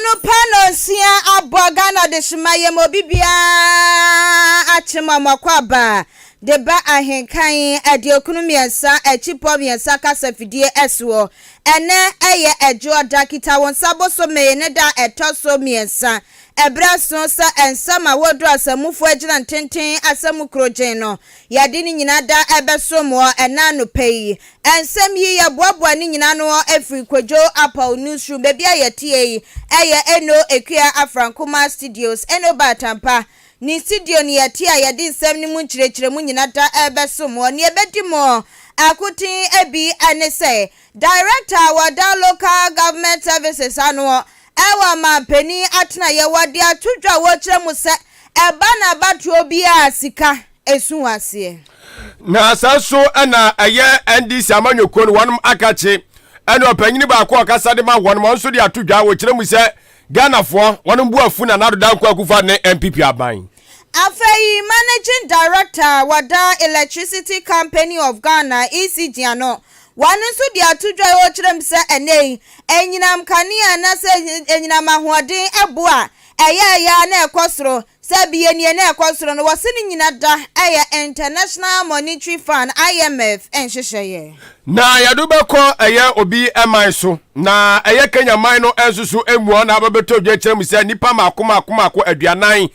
Anɔpa nɔnsia abɔ Ghana dehyema yam obi biara akyem ɔmɔkɔ aba de ba ahenkan 93 akyipɔ 3 kasa fidie ɛsoɔ. Ɛnɛ ɛyɛ Ɛdwoɔ da kita wo nsa bosome ne da ɛtɔ so 3. Ɛberɛ so sɛ nsɛm a wɔduru asammufoɔ agyina ntenten asɛm kurogyen no yɛde ne nyinaa da ɛbɛsom wɔ ɛna anɔpa yi. Nsɛm yi yɛboaboa ne nyinaa no afiri Kwadwo Apaw Newsroom, baabi a yɛtie yi ɛyɛ Eno Akua Afrankoma Studios, Eno Baatampa ne studio ne yɛte a yɛde nsɛm no mu nkyerɛkyerɛmu nyinaa da ɛbɛsom wɔ. Nea ɛbɛdi mu akoten ebi ne sɛ Director a wɔda Local Government Services ano ɛwɔ mampanin atenaeɛ, wɔde ato dwa a wɔkyerɛ mu sɛ ɛba n'abatoɔ biara sika esu aseɛ. Na saa so ɛna ɛyɛ NDC amanyɔkuo no wɔnom akakye ɛne ɔpanyini baako a ɔkasa de ma wɔnom, ɔno nso de ato dwa wɔkyerɛ mu sɛ Ghanafoɔ wɔnom bu afu na Nana Addo Dankwa Akufo ne NPP aban. Afei Managing Director wɔda Electricity Company of Ghana, ECG ano, wɔn nso de ato dwa a wɔkyerɛ mu sɛ ɛnɛ yi enyinam kanea na sɛ enyinam ahoɔden ɛbo a ɛyɛ ɛyɛ na ɛkɔ soro sɛ biyenie na ɛkɔ soro no, wɔsi ne nyina da ɛyɛ International Monetary Fund, IMF, nhyehyɛeɛ. Na yɛde bɛkɔ ɛyɛ obi ɛman so na ɛyɛ Kenya man no nso so emu na abɛbɛtɔ dwa kyerɛ mu sɛ nipa mako mako mako 48,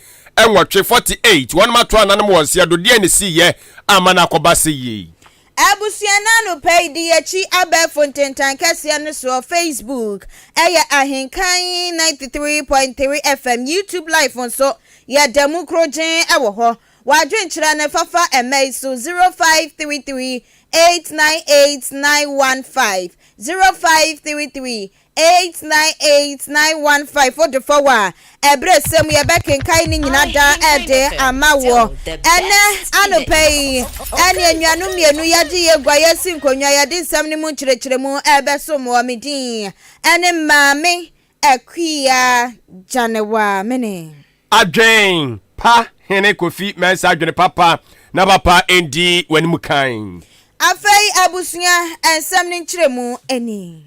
48, wɔn ato ananom wɔn nsia dodeɛ ne si yɛ ama no akɔba se yie. Abusua no anɔpa yi de yɛkyi abɛɛfo ntentan kɛseɛ no soɔ. Facebook ɛyɛ Ahenkan 93.3 FM, YouTube live nso yɛda mu korogyen ɛwɔ hɔ. Wadwenkyerɛ ne fafa ɛmɛ yi so 0533 898 915, 0533 898 915. Wode fɔwɔ a ɛberɛ sɛm yɛbɛkenkan ne nyina da ɛde ama wɔ. Ɛnɛ anɔpa yi ɛne anuanom mmienu yɛgye yɛ gua yɛsi nkonnwa yɛde nsɛm no mu nkyerɛkyerɛmu ɛbɛsom wɔ. Me din ɛne Maame Akua Gyanewa mene. Adwen pa hene Kofi Mɛnsa, adwene papa na papa ndi w'anim kan. Afei abusua, nsɛm no nkyerɛmu ani.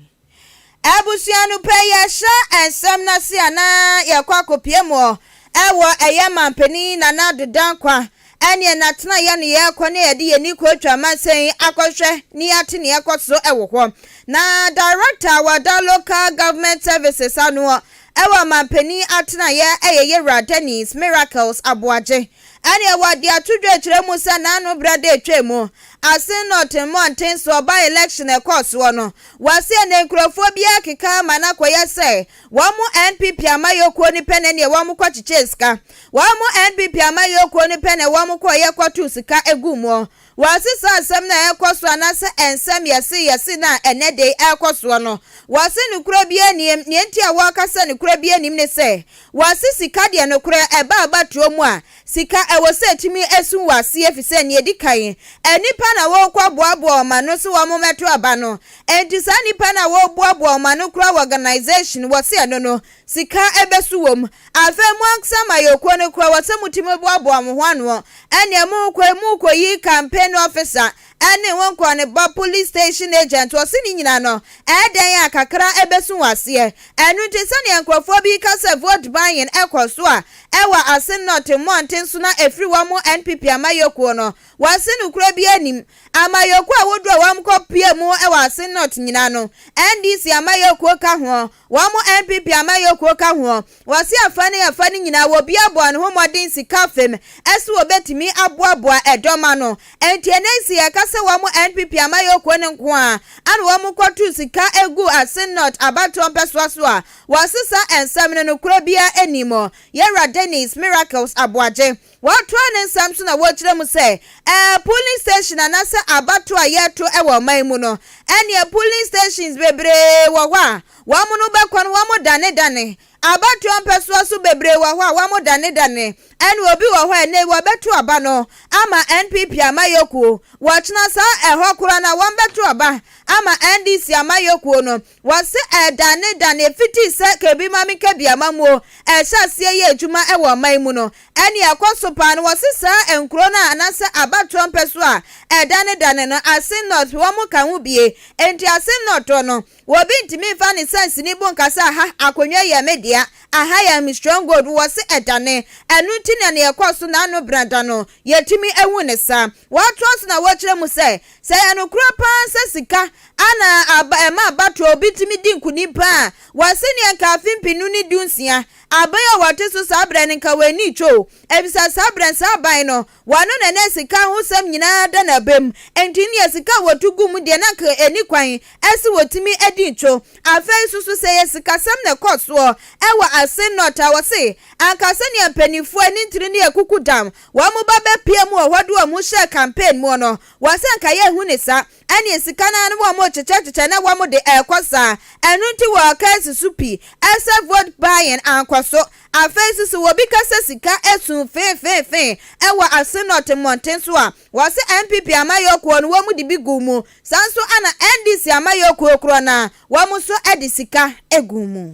Abusua no pɛ yɛhyɛ nsɛm no ase anaa yɛkɔ akɔpie mu ɛwɔ ɛyɛ mampanin Nana Addo Dankwa ɛneɛ natena yɛ no yɛkɔ ne yɛde yɛni kɔtwa amansan akɔhwɛ ne yɛate ne yɛkɔ so ɛwɔ hɔ. Na Director wɔda Local Government Services ano ɛwɔ mampanin atenaeɛ ɛyɛ Yɛwura Dennis Miracles Aboagye, ɛneɛ wɔde ato dwa akyerɛ mu sɛ n'ano berɛ de atwa mu Assin North mmɔnten so ɔba election ɛkɔɔ soɔ no, wɔase ɛnɛ nkurɔfoɔ bi akeka ama no akɔyɛ sɛ wɔn mo NPP amayɔkuo no pɛ na neɛ wɔn kɔ kyekyɛ sika, wɔn mo NPP amayɔkuo no pɛ na wɔn kɔ yɛ kɔto sika egu mu. Wɔase saa asɛm no a ɛkɔ so anaasɛ nsɛm yɛse yɛse no a ɛnɛ de ɛkɔ soɔ no, wɔase nokorɛ bi anim. Neɛ nti a wɔreka sɛ nokorɛ bi anim ne sɛ wɔase sika deɛ nokorɛ ɛba abatoɔ mu a sika ɛwɔ sɛ ɛtumi esu wɔ aseɛ fi sɛ neɛ di kan nnipa na wɔrekɔ boaboa wɔn ano sɛ wɔn mmɛto aba no. Nti saa nnipa na wɔreboaboa wɔn ano kora wɔ organization, wɔse ɛno no sika ɛbɛso wɔ mu. Afei mo ankasa amayɔkuo no kora wɔ sɛ motumi boaboa mo ho ano, ɛneɛ mo kɔ yi campaign officer ɛne wɔn kɔ ne ba police station agent, wɔse ne nyinaa no ɛɛdɛn a kakra ɛbɛso wɔ aseɛ. Ɛno nti sɛnea nkurɔfoɔ bi ka sɛ vote buying ɛkɔ so a ɛwɔ Assin North mmɔnten so na ɛfiri wɔn mo NPP amayɔkuo no, wɔse nokorɛ bi anim. Amayɔkuo a wodoɔ a wɔn kɔ pie mu ɛwɔ Assin North nyinaa no, NDC amayɔkuo ka ho, wɔn mo NPP amayɔkuo ka ho, wɔse afa ne afa no nyinaa wɔ bi aboa ne ho mmɔden sika fam ɛso wɔbɛtumi aboaboa ɛdɔm ano. Nti ɛnɛ si yɛka sɛ wɔn mo NPP amayɔkuo no nko a ana wɔn kɔto sika egu Assin North abatoɔ mpɛsoa so a, wɔsesa nsɛm no nokorɛ biara anim. Yɛwura Dennis Miracles Aboagye wɔtoa ne nsɛm so na wɔkyerɛ mu sɛ polling station anaasɛ abato a yɛto ɛwɔ ɔman mu no, ɛneɛ polling stations bebree wɔ hɔ a wɔn no bɛkɔ no wɔn dane dane. Abatoɔ mpɛsoa so bebree wɔ hɔ a wɔn dane dane, ɛne obi wɔ hɔ a ɛnɛ wɔbɛto aba no ama NPP amayɔkuo, wɔkyena saa ɛhɔ koraa na wɔn bɛto aba ama NDC amayɔkuo no. Wɔse ɛdane dane fiti sɛ kebi maame kebi amamuo ɛhyɛ aseɛ yɛ adwuma ɛwɔ ɔman mu no, ɛne ɛkɔ so paa no. Wɔse saa nkuro no a anaasɛ abatoɔ mpɛso a ɛdane dane no, Assin North wɔn ka ho bie. Nti Assin North no Obi ntumi mfa ne sansini bo nka sɛ aha akonnwa yi yɛ me dea, aha yɛ me stronghold, wɔse ɛdane. Ɛno nti na nea ɛkɔɔ so n'ano brada no, yɛtumi hu no saa. Wɔtoa so na wɔkyerɛ mu sɛ, sɛ ɛyɛ nokorɛ paa sɛ sika na aba ɛma abatoɔ obi tumi di nkunim paa a, wɔse neɛ nka afe mpenu ne dunsia aban a wɔte so saa berɛ no nka wɔn ani retwa o, efisɛ saa berɛ no saa aban no Wɔno na na sika ho sɛm nyinaa da n'abam, enti nea sika a wɔtu gu mu deɛ na anka ɛnni kwan sɛ wɔtumi di nto. Afei nso so sɛ ɛyɛ sikasɛm na ɛkɔ soɔ wɔ Asin North a, wɔse anka sɛnea mpanimfoɔ ani ntini ne akukudam wɔn ba bɛpia mu wɔ hɔ de wɔn ho hyɛɛ campaign mu no, wɔse anka yɛnhu ne saa. Ɛneɛ sika no ara na wɔn rekyekyɛkyekyɛ na wɔn de ɛrekɔ saa. Ɛno nti wɔreka asi so pi sɛ vote buying ankɔ so. Afei nso sɛ obi ka sɛ sika asu feefeefee wɔ Asenot mmɔnten so a, wɔse NPP amayɔkuo no wɔn de bi guu mu. Saa nso na NDC amayɔkuo korɔ no ara wɔn nso de sika guu mu.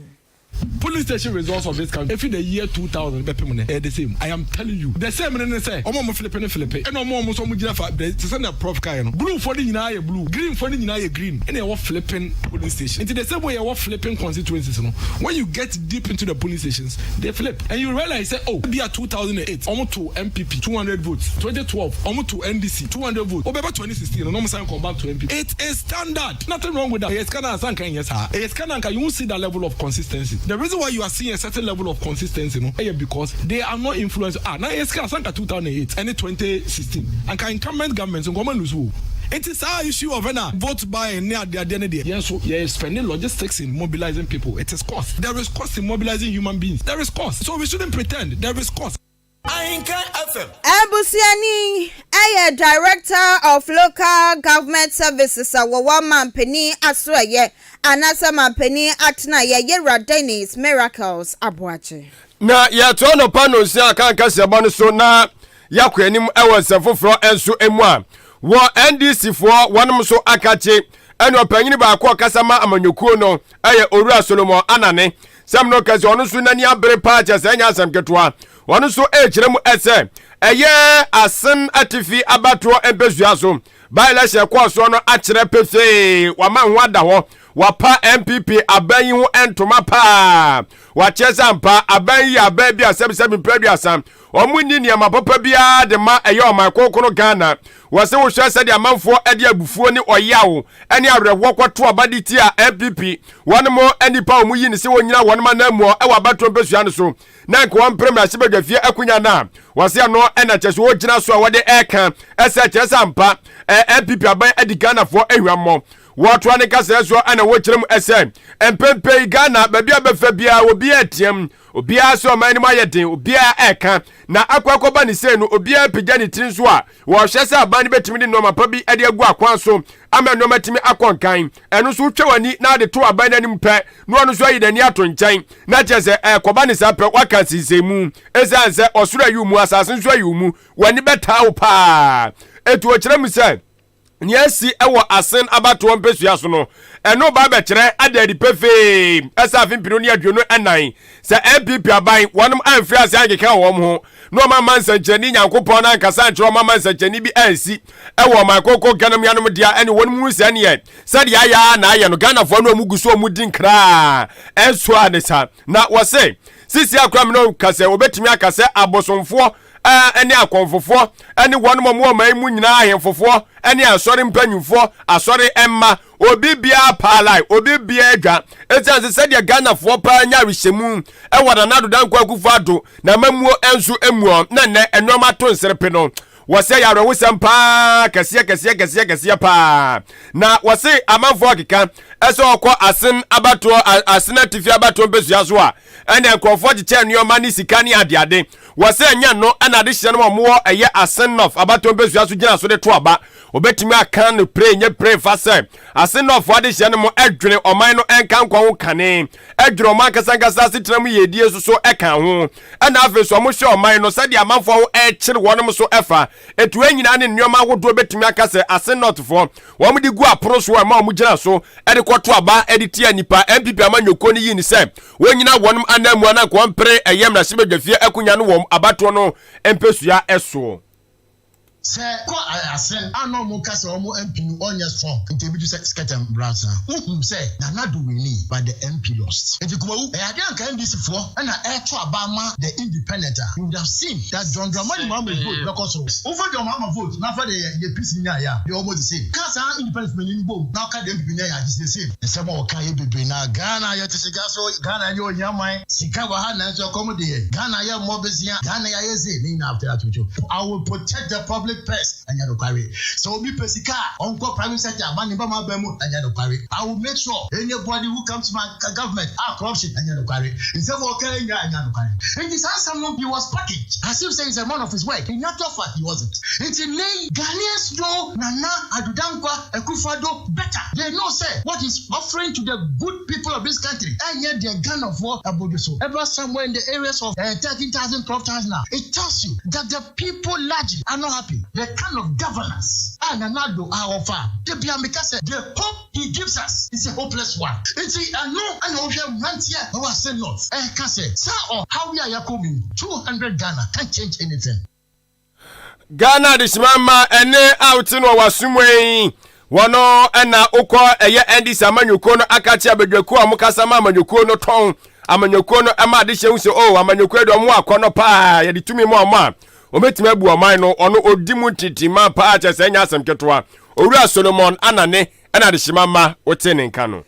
Polling station results of this country efi the year 2000 bɛpem nnɛ ɛyɛ the same I am telling you the same no ne sɛ wɔn a wɔn filipe no filipe ɛna wɔn a wɔn nso wɔn gyina fa te sɛ nea prof kaeɛ no blue foɔ no nyinaa yɛ blue green foɔ no nyinaa yɛ green ɛna ɛwɔ flipping polling station nti the same way ɛwɔ flipping constituencies no when you get deep into the polling stations they flip and you realize sɛ oh ebia 2008 wɔn too NPP 200 votes 2012 wɔn too NDC 200 votes wobɛba 2016 no na wɔn san kɔ back to NPP it is standard. Nothing wrong with that. Ɛyɛ sika na ansa nka ɛnyɛ saa. Ɛyɛ sika na nka you won't see that level of consistency. The reason why you are seeing a certain level of consistency no ɛyɛ because they are not influenced. Ah na ɛyɛ sika ansa nka 2008 ɛne 2016 anka incumbent government nka wɔn lose o. Nti saa issue of ɛna vote buying ne adeadeɛ no deɛ. Yɛn nso yɛ spending logistics in mobilizing people. It is cost. There is cost in mobilizing human beings. There is cost. So we shouldn't pretend. There is cost. Ahenkan FM. Abusuani yɛ Director of Local Government Services a wɔwɔ Mampanin Asoɛeɛ anaasɛ Mampanin Atenaeɛ, Yɛwura Dennis Miracles Aboagye. Na yɛtoa anɔpa nnɔnsia a kan kaseɛbɔ no so na yɛakɔ anim wɔ nsɛm foforɔ nso mu a, wɔ NDC foɔ wɔnom nso akakye ɛne ɔpanyini baako a ɔkasa ma amanyɔkuo no ɛyɛ Owura Solomon Anane sɛm no kɛsɛ ɔno nso n'ani abere paa kyɛ sɛ ɛnyɛ asɛm ketewa. Wɔn nso rekyerɛ mu sɛ ɛyɛ Asen Atifi abatoɔ mpesua so by-election ɛkɔɔ soɔ no akyerɛ pefee wama ho ada hɔ wapa NPP aban yi ho ntoma paa wakyerɛ sɛ ampa aban yi yɛ aban bi a sɛbisɛbi mpɛ aduasa wɔn nni nneɛma papa biara de ma ɛyɛ ɔman kronkron Ghana wɔse wohwɛ sɛdeɛ amanfoɔ de abufuo ne ɔyaw ne awerɛhoɔ kɔto aba de tia NPP wɔn mo nnipa a wɔn yi ne sɛ wɔnyina wɔn ananmuo wɔ abatoɔ mpesua no so na anka wɔmpere mmarahyɛbadwafie akonya no a, wɔse ɛno na kyerɛ sɛ wɔgyina so a wɔde ɛreka ɛsɛ kyerɛ sɛ ampa NPP aban adi Ghanafoɔ ahwammɔ. Wɔtoa ne kasaeɛ soɔ ɛna wɔkyerɛ mu ɛsɛ mpɛmpɛ yi Ghana baabi a bɛfa biara obiara team obiara sɛ ɔman no mu ayɛ den obiara ɛreka na akɔ akɔba ne sei no obiara pagya ne tiri nso a wɔhwɛ sɛ aban no bɛtumi de nneɛma pa bi de agu akwan so ama nneɛma atumi akɔ nkan. Ɛno nso wotwa w'ani na ade to aban no anim pɛ na ɔno nso ayi n'ani ato nkyɛn na kyerɛ sɛ ɛkɔba ne saa pɛ waka nsensɛnmu. Ɛsiane sɛ ɔsoro ayi wo mu, asase nso ayi wo mu, w'ani bɛtaa wo paa. Enti wɔkyerɛ mu sɛ nea asi wɔ Asen abatoɔ mpesua so no, ɛno ba bɛkyerɛ ada adi pefee sɛ afe mpenu ne 24 sɛ NPP aban wɔnom amfiri ase ankeka wɔn ho na wɔn amma nsɛnkyerɛnne Nyankopɔn no ankasa ankyerɛ wɔn amma nsɛnkyerɛnne bi ansi wɔ ɔman kronkron Ghana mu yanom dea ɛne wɔn mu sɛ neɛ sɛdeɛ ayɛ a na ayɛ no Ghanafoɔ no wɔn gu so wɔn di nkraa ɛnso a ne sa na wɔse sisi akora mene ka sɛ wɔbɛtumi aka sɛ abosomfoɔ ne akɔmfofoɔ ne wɔn a wɔwɔ ɔman mu nyinaa ahemfofoɔ ne asɔre mpanyinfoɔ asɔre mma obi biara paalae obi biara adwa ɛsiane sɛ sɛdeɛ Ghanafoɔ paa nya awehyɛmu ɛwɔ Nana Addo Dankwa Akufo Addo na amammuo nso muɔ na nnɛ nneɛma to nserepe no wɔsɛ yɛ awerɛhosɛm paa kɛseɛ kɛseɛ kɛseɛ kɛseɛ paa na wɔse amanfoɔ akeka ɛsɛ ɔkɔ asen abatoɔ asen atifi abatoɔ mpɛsua so a ɛna nkurɔfoɔ kyekyɛ nneɛma ne sika ne adeade Wɔ sɛ ɛnyɛ no na adehyeɛ no a wɔwɔ ɛyɛ Asen North abatoɔ mpɛsua so gyina so de to aba. Wɔbɛtumi aka no pire nyɛ pire fa sɛ Asen North foɔ adehyeɛ no mo dwene ɔman no nkankɔ ho kane, dwene wɔn ankasa ankasa asetena mu yiedie nso so ka ho. Ɛna afei nso wɔhwɛ ɔman no sɛdeɛ amanfoɔ ho rekyere wɔnom so fa. Enti wei nyinaa ne nnoɔma ahodoɔ bɛtumi aka sɛ Asen North foɔ wɔn de gu apono so a ɛma wɔn gyina so de kɔto aba de tia nnipa. NPP amanyɔkuo no yii no sɛ wɔnnyina wɔn ananmu anaa nka wɔmpere ɛyɛ mmarahyɛbadwafie akonya no wɔ abatoɔ no mpɛsua soɔ. Sɛ kɔ Assin a na ɔmo ka sɛ ɔmo MP no ɔnyɛ strong nti ebi tu sɛ skirt and blouse a wohu sɛ Nana Addo winii but the MP lost. Nti Kumawu ɛyɛ adeɛ a nka NDC foɔ na ɛɛto aba ama the independent a you would have seen that John Dramani Mahama's vote bɛkɔ soro. Wofa John Mahama vote na fa deɛ yɛ PC nyaeɛ a they are almost the same. Ka saa independent mmienu no bom na ka deɛ NPP nyaeɛ a it's the same. Nsɛm a wɔka yɛ bebree na Ghana yɛte sika so, Ghana nyɛ ohia man, sika wɔ ha nanso ɛkɔm de yɛn, Ghana yɛ mmɔ besia, Ghana yɛayɛ sei, ne nyinaa after atoto. I will protect the public purse, ɛnyɛ nokware. Sɛ obi pɛ sika a, ɔnkɔ private sector ma ne ba ma aba mu, ɛnyɛ nokware. I will make sure anybody who comes to my government a corruption, ɛnyɛ nokware. Nsɛm a ɔka yi nyinaa ɛnyɛ nokware. Nti saa nsɛm no, he was packaged as if say he's a man of his word. In actual fact, he wasn't. Nti nnɛ yi, Ghanaians know Nana Addo Dankwa Akufo-Addo better. They know sɛ what he's offering to the good people of this country ɛnyɛ deɛ Ghanafoɔ abodwo so. Ɛba somewhere in the areas of 13,000, 12,000 a, it tells you that the people largely are not happy. The kind of governance a Nana Addo a ɔfa, da biara meka sɛ the hope he gives us is a hopeless one. Nti ɛno ɛna wohwɛ mmeranteɛ a ɛwɔ Ase North ɛka sɛ saa ɔhaw yi a yɛakɔ mu yi, 200 Ghana can't change anything. Ghana adehyema mma ɛne a wote no wɔ w'asom yi wɔno ɛna wokɔ ɛyɛ NDC amanyɔkuo no aka kyerɛ abadwakuo a wɔkasa ma amanyɔkuo no tɔn amanyɔkuo no ɛma adehyɛ hu sɛ o amanyɔkuo deɛ ɔmo akɔ no paa yɛde tumi mu ɔmo a ɔmɛtumi abu ɔman no ɔno ɔdi mu ntitima paa kyɛ sɛ ɛnyɛ asɛm ketewa. Owura Solomon Anane ɛna adehyema mma wote ne nka no.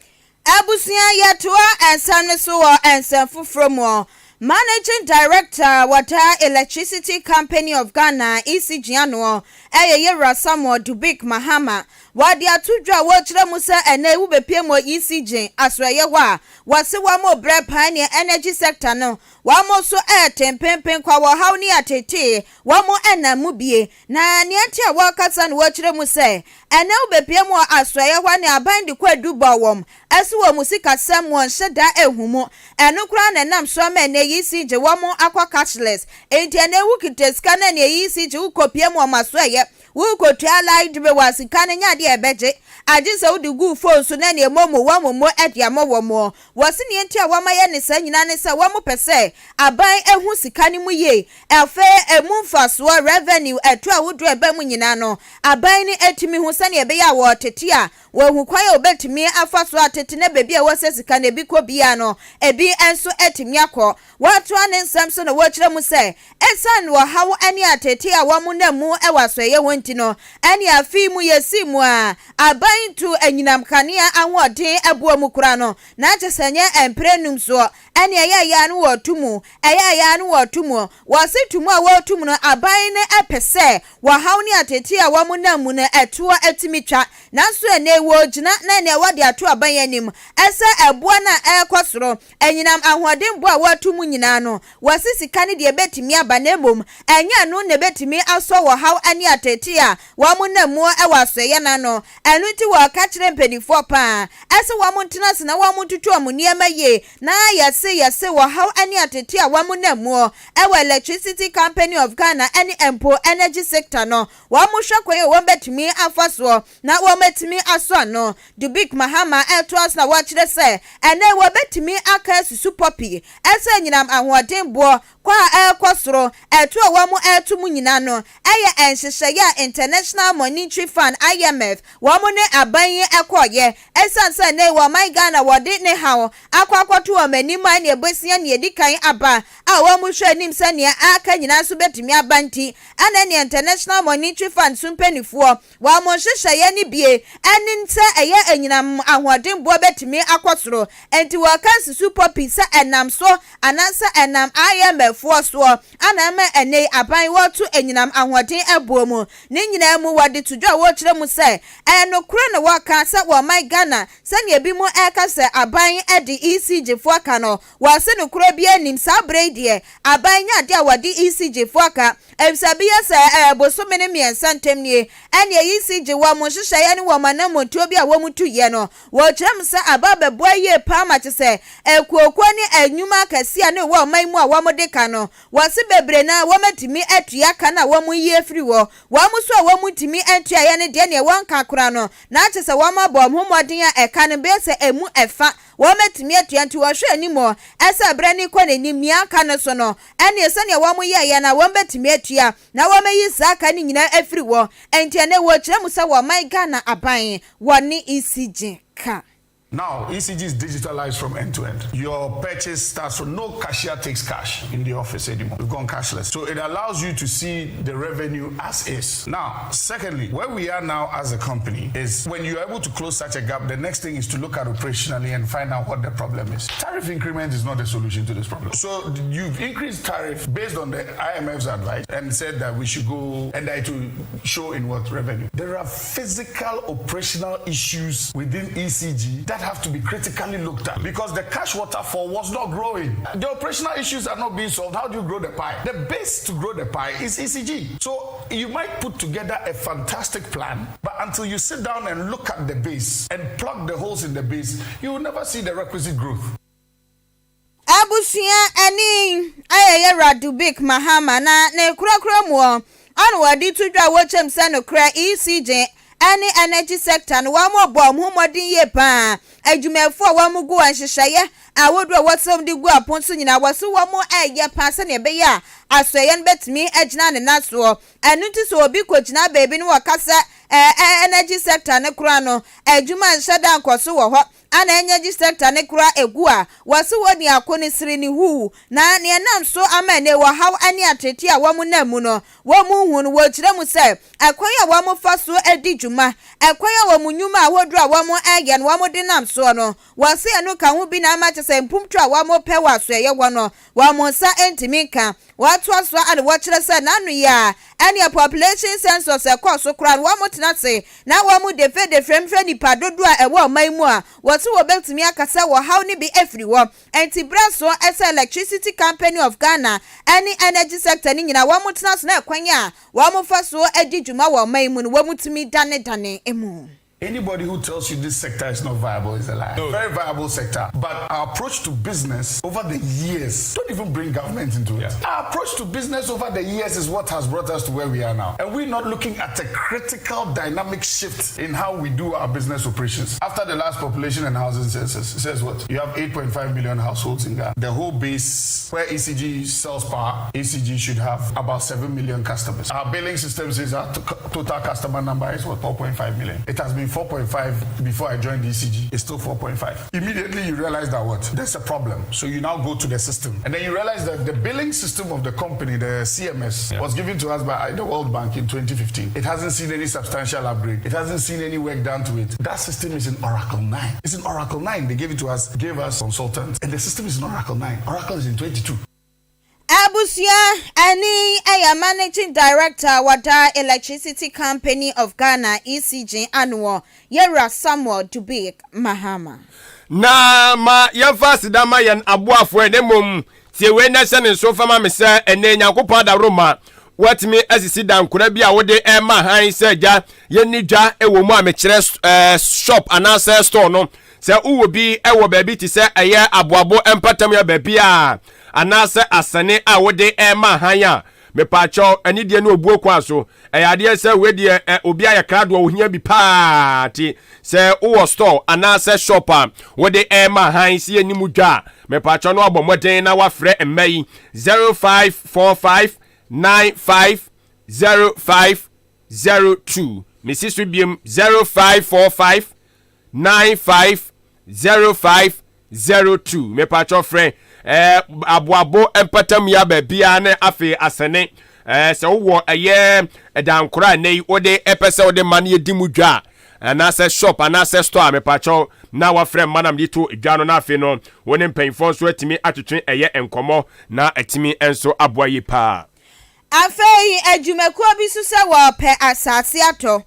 Abusua, yɛtoa nsɛm no so wɔ nsɛm foforɔ mu. Managing Director wɔda Electricity Company of Ghana, ECG ano ɛyɛ Yɛwura Samuel Dubik Mahama. Wɔde ato dwa a wɔrekyerɛ mu sɛ ɛnɛ ewu bepie mu ECG asoɛyɛ hɔ a wɔse wɔn mo brɛ paa ne energy sector no wɔn mo so ɛɛte mpempem kwa wɔ haw ne atete wɔn mo ɛnam mu bie. Na nea nti a wɔrekasa no, wɔrekyerɛ mu sɛ ɛnɛ wo bepie mu asoɛyɛ hɔ ne aban de kɔ edu bɔ wɔn ɛso wɔ mu sikasɛm wɔn hyɛ da ehu mu. Ɛno koraa na ɛnam so ama ɛnɛ ECG wɔn akɔ cashless. Nti ɛnɛ ewu kita sika na nea ECG wokɔ mu wɔn asoɛyɛ wokɔtua light bill wɔ sika no nyɛ adeɛ ɛbɛgye agye sɛ wode gu phone so na nea momo wɔn mo ɛde ama wɔn mo. Wɔsi nea nti a wɔn ayɛ ne saa nyinaa ne sɛ wɔn pɛ sɛ aban ehu sika no mu yie, ɛfɛ emu mfasoɔ, revenue ɛto ahodoɔ ɛbɛ mu nyinaa no aban no etumi hu sɛnea ɛbɛyɛ a wɔtete a wɔhu kwan a wɔbɛtumi afa so atete na beebi a wɔsɛ sika no ebi kɔ bia no ebi nso etumi akɔ. Wɔatoa ne nsɛm so na wɔkyerɛ mu sɛ ɛsiane ɔhaw ne atete a wɔn nam mu wɔ asɔeɛ hɔ nti no ɛne afei mu yɛsi mu a aban to anyinam kanea ahoɔden aboɔ mu kora no na kyɛ sɛ nyɛ mpere num soɔ ɛne ɛyɛ ɛyɛ no wɔto mu, ɛyɛ ɛyɛ no wɔto mu. Wɔsi to mu a wɔto mu no, aban no ɛpɛ sɛ wɔhaw ne atete a wɔn nam mu no ɛtoɔ ɛtumi twa. Nanso ɛnɛ wɔgyina na ɛnɛ wɔde ato aban anim ɛsɛ ɛboɔ no a ɛrekɔ soro anyinam ahoɔden boɔ a wɔato mu nyinaa no, wɔsi sika no deɛ ɛbɛtumi aba na mmom ɛnyɛ no na ɛbɛtumi asɔ wɔhaw ne atete a wɔn nam mu wɔ asɔeɛ n'ano. Ɛno nti wɔka kyerɛ mpanimfoɔ paa ɛsɛ wɔn ntena ase na wɔn ntutu wɔn nneɛma yie na yɛse yɛse wɔhaw ne atete a wɔn nam mu ɛwɔ Electricity Company of Ghana ɛne mpo energy sector no, wɔn hwɛ kwan a wɔn bɛtumi afa soɔ na wɔn bɛtumi asɔ ano. Dubik Mahama ɛto ase na wɔkyerɛ sɛ ɛnɛ wɔbɛtumi aka asusu pɔpi ɛsɛ nyinam ahoɔden boɔ kɔ a ɛrekɔ soro ɛto a wɔn ɛreto mu nyinaa no ɛyɛ nhyehyɛeɛ a International Monetary Fund, IMF, wɔn ne aban yi ɛkɔɔyɛ. Ɛsiane sɛ ne wɔ ɔman Ghana wɔde ne haw akɔ akɔto wɔn anim a nea ebesia nea edi kan aba a wɔn hwɛ anim sɛ nea aka nyinaa nso bɛtumi aba nti ɛna nea International Monetary Fund so mpanimfoɔ wɔn nhyehyɛeɛ no bie ɛne sɛ ɛyɛ anyinam ahoɔden boɔ bɛtumi akɔ soro. Nti wɔka susu pɔpi sɛ ɛnam so anaasɛ ɛnam IMF foɔ soɔ ana ama ɛnɛ aban wɔto anyinam ahoɔden ɛboɔ mu. Ne nyinaa mu wɔde to dwa a wɔrekyerɛ mu sɛ ɛyɛ nokorɛ na wɔka sɛ wɔman Ghana sɛnea ebi mu ɛka sɛ aban ɛde ECG foɔ aka no, wɔase nokorɛ bi anim. Saa berɛ yi deɛ aban nyɛ adeɛ a wɔde ECG foɔ aka efisɛ bi yɛ sɛ bosome ne 3 ntam nie ɛne ECG wɔn nhyehyɛeɛ ne wɔn anammɔntuo bi a wɔn tu yɛ no wɔkyerɛ mu. Wɔkyerɛ mu sɛ aba abɛboa yie paa ma kyesɛ akuokuo ne nnwuma akɛseɛ a na ɛwɔ ɔman mu a wɔde ka no, wɔse bebree no ara wɔatumi atua ka no a wɔyi afiri hɔ. Wɔn nso a wɔntumi ntuaeɛ no deɛ neɛ wɔnka koraa no, na kyesɛ wɔabɔ wɔn ho mmɔden a ɛka no bɛyɛ sɛ ɛmu ɛfa wɔatumi atua nti wɔhwɛ anim sɛ berɛ no rekɔ n'anim nea aka no so no, ɛneɛ sɛdeɛ wɔyɛeɛ no a wɔbɛtumi atua na wɔayi saa ka no nyinaa afiri hɔ. Enti ɛnnɛ wɔrekyerɛ mu sɛ wɔman Ghana aban wɔne ECG ka. Now, ECG is digitalized from end to end. Your purchase starts, so no cashier takes cash in the office anymore. We've gone cashless. So it allows you to see the revenue as is. Now, secondly, where we are now as a company is when you're able to close such a gap, the next thing is to look at operationally and find out what the problem is. Tariff increment is not the solution to this problem. So you've increased tariff based on the IMF's advice and said that we should go and that it will show in what revenue. There are physical operational issues within ECG that have to be critically looked at because the cash waterfall was not growing. The operational issues are not being solved. How do you grow the pie? The base to grow the pie is ECG. So you might put together a fantastic plan, but until you sit down and look at the base and plug the holes in the base, you will never see the requisite growth. Abusua ani ayɛ Yɛwura Dubik Mahama na ne korakora muɔ ana wɔde to dwa a wɔkyɛm sɛ nokorɛ ECG ne energy sector no wɔn bɔ wɔn ho mmɔden yie paa. Adwumayɛfoɔ a wɔn gu wɔn nhyehyɛeɛ ahodoɔ a wɔsɛ de gu apon so nyinaa wɔso wɔn ɛyɛ paa sɛnea ɛbɛyɛ a asoɛeɛ no bɛtumi agyina ne nan soɔ. Ɛno nti sɛ obi kɔgyina baabi no wɔka sɛ ɛɛ energy sector no koraa no adwuma nhyɛ da nkɔ so wɔ hɔ ana energy sector ne koraa egu a, wɔse wɔ ni ako ne sere ne huu na nea ɛnam so ama ɛnɛ wɔhaw ne atete a wɔn nam mu no wɔn hu no. Wɔkyerɛ mu sɛ ɛkwan a wɔn fa so di dwuma, ɛkwan a wɔn nnwuma ahodoɔ a wɔn ɛyɛ no wɔn de nam soɔ no, wɔse ɛno ka ho bi na ama kyɛ sɛ mpumtu a wɔn pɛ wɔ asoɛyɛ hɔ no wɔn nsa ntumi nka. Wɔatoa so a na wɔkyerɛ sɛ n'ano yi a ɛneɛ population census ɛkɔɔ so koraa no wɔn tena ase na wɔn defedefrɛ mfrɛ nnipa dodoɔ a ɛwɔ ɔman mu a wɔse wɔbɛtumi aka sɛ wɔhaw no bi afiri hɔ. Ɛnti berɛ so sɛ Electricity Company of Ghana ɛne energy sector no nyinaa wɔn tena ase na ɛkwan a wɔn fa so di dwuma wɔ ɔman mu no wɔn tumi danedane mu. Anybody who tells you this sector is not viable is a lie. No. Very viable sector. But our approach to business over the years, don't even bring government into it. Our approach to business over the years is what has brought us to where we are now. And we're not looking at a critical dynamic shift in how we do our business operations. After the last population and housing census, it says what? You have 8.5 million households in Ghana. The whole base where ECG sells power, ECG should have about 7 million customers. Our billing system says our total customer number is what? 4.5 million. It has been 4.5 before I joined ECG. It's still 4.5. Immediately you realize that what? There's a problem. So you now go to the system. And then you realize that the billing system of the company, the CMS, was given to us by the World Bank in 2015. It hasn't seen any substantial upgrade. It hasn't seen any work done to it. That system is in Oracle 9. It's in Oracle 9. They gave it to us, gave us consultants, and the system is in Oracle 9. Oracle is in 22. Abusua, ɛne ɛyɛ Managing Director wɔda Electricity Company of Ghana, ECG, anoɔ, Yɛwura Samuel Dubik Mahama. Na ma yɛmfa aseda ma yɛn aboafoɔ, na mmom tie wei na hyɛ ne nso fa ma me sɛ ɛnɛ Nyankopɔn adaworo ma watumi asisi dankora bi a wode ɛma han sɛ gya yɛnni dwa wɔ mu a mekyerɛ shop anaasɛ store no. Sɛ wowɔ bi wɔ baabi te sɛ ɛyɛ aboabo mpatam yɛ baabi a anaasɛ asɛne a wode ɛma han a, mepaakyɛw, anidie ne obuo kwan so, ɛyɛ adeɛ sɛ wei deɛ ɛ obi ayɛ krado a ohia bi paa. Ti sɛ wowɔ store anaasɛ shop a wode ɛma han si yɛ mu dwa a, mepaakyɛw no abɔ mmɔden na wafrɛ mma yi 0545 95 05 02. Mesi so biem, 0545 95 05 02. Mepaakyɛw, frɛ aboabo mpatam ya baabiara ne afei asɛne sɛ wowɔ ɛyɛ ɛdankora a nnɛ yi wode ɛpɛ sɛ wode ma no yɛdi mu dwa a anaasɛ shop anaasɛ store a, mepaakyɛw na wafrɛ mma nam de to dwa no, na afei no wo ne mpanyinfoɔ nso atumi atwetwe ɛyɛ nkɔmmɔ na atumi nso aboa yi paa. Afei adwumakuo bi so sɛ wɔpɛ asase atɔ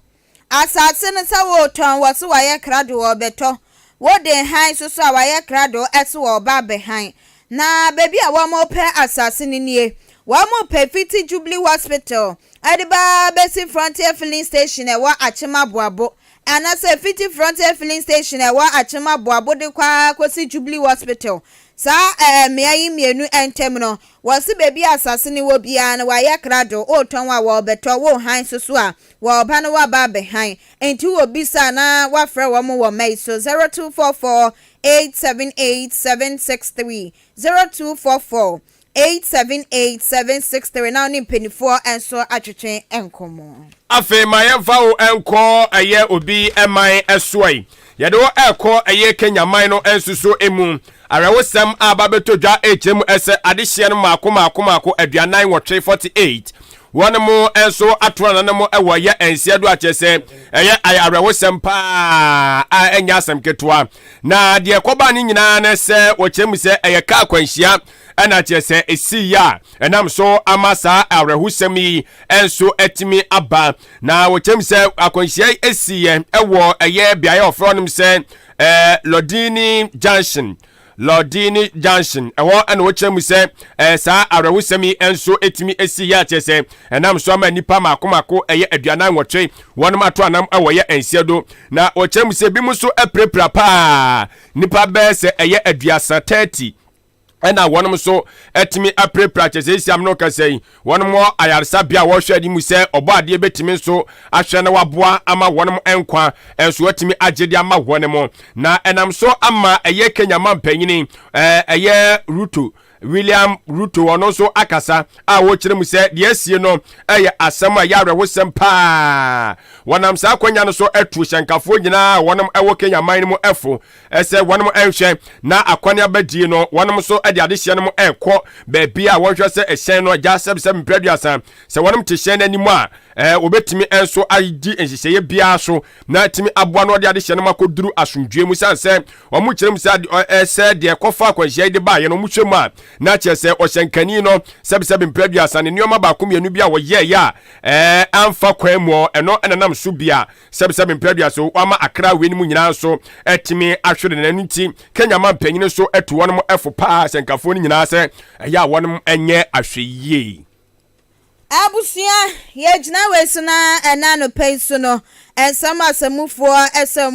asase no sɛ wɔretɔn, wɔ so wɔayɛ krado wɔrebɛtɔ. Wode han so so a wɔayɛ krado ɛso wɔreba abɛhan. Na baabi a wɔrepɛ asase no nie: wɔrepɛ fiti Jubilee Hospital ɛde ba bɛsi Frontier Filling Station ɛwɔ Akyem Aboabo. Anasɛ fiti Frontier Filling Station a ɛwɔ Akyem Aboabo de kɔ ara kɔsi Jubilee Hospital. Saa ɛɛ mmea yi mmienu ntam no, wɔse baabi a asase no wɔ biara no wɔayɛ krado, woretɔn a wɔrebɛtɔ, worehan nso so a, wɔreba na wɔaba abɛhan. Enti wowɔ bisa a na woafrɛ wɔn wɔ mma yi so, 0244 878 763, 0244 878 763 na wo ne mpanimfoɔ nso atwetwe nkɔmmɔ. Afei ma yɛmfa wo nkɔ ɛyɛ obi man soɔ yi. Yɛde wo rekɔ ɛyɛ Kenya man no nso so mu. Awerɛhosɛm a aba abɛtɔ dwa rekyerɛ mu sɛ adehyeɛ no mmaako mmaako mmaako 48, 48, wɔn nso ato nananom wɔ ɛyɛ nseɛ do akyerɛ sɛ ɛyɛ awerɛhosɛm paa a ɛnyɛ asɛm ketewa. Na deɛ ɛkɔbaa no nyinaa ne sɛ wɔkyerɛ mu sɛ ɛyɛ kaa akwanhyia ɛna kyerɛ sɛ ɛsiiɛ a ɛnam so ama saa awerɛhosɛm yi nso atumi aba. Na wɔkyerɛ mu sɛ akwanhyia yi ɛsiiɛ ɛwɔ ɛyɛ beaeɛ a wɔfrɛ nom sɛ ɛɛ Lodini Junction. Lodini Junction ɛhɔ ɛna wɔkyerɛ mu sɛ ɛɛ saa awerɛhosɛm yi nso ɛtumi ɛsiiɛ a kyerɛ sɛ ɛnam so ama nnipa mako mako ɛyɛ 48 wɔnom ato anam ɛwɔ yɛ nseɛ do. Na wɔkyerɛ mu sɛ ebi mu nso apirapira paa nnipa bɛyɛ sɛ ɛyɛ 30, 30 ɛna wɔnom nso atumi apirapira kyɛ sɛ esiam no kasa yi wɔnom wɔ ayaresabea a wɔhwɛ anim sɛ ɔbɔ adeɛ bɛtumi nso ahwɛ na waboa ama wɔnom nkwa nso atumi agye de ama wɔnom. Na ɛnam so ama ɛyɛ Kenya mampanyini ɛyɛ Ruto, William Ruto, ɔno nso akasa a wɔkyerɛ mu sɛ deɛ asie no ɛyɛ asɛm a ɛyɛ awerɛhosɛm paa. Wɔnam saa akwanya no so atu hyɛnkafoɔ nyinaa a wɔnom ɛwɔ Kenya man no mu ɛfo sɛ wɔnom nhwɛ na akwane abadie no wɔnom nso de adehyeɛ nom ɛrekɔ baabi a wɔhwɛ sɛ ɛhyɛn no agya sɛbsɛb mprɛ 30 sɛ wɔnom te hyɛn no anim a wɔbɛtumi nso adi nhyehyɛeɛ biara so na atumi aboa no ɔde adehyeɛ nom akɔduru asomdwoeɛ mu. Sane sɛ wɔn kyerɛ mu sɛ sɛ deɛ ɛkɔfa akwanhyia yi de baeɛ no wɔn hwɛ mu a na kyerɛ sɛ ɔhyɛnkani no sɛbsɛb mprɛ 30 ne nneɛma baako mmienu bi a wɔyɛeɛ a amfa kwan mu ɛno ɛna nam so bi a sɛbsɛb mprɛ 30 wama akra wei no mu nyinaa nso atumi ahwere. Na ɛno nti Kenya ma mpanyin nso atu wɔn ɛfo paa hyɛnkafoɔ no nyinaa sɛ ɛyɛ a wɔn nyɛ ahwɛyie. Abusua, yɛgyina wei so na ɛna anɔpa yi so no, nsɛm asamufoɔ ɛsɛ wɔn.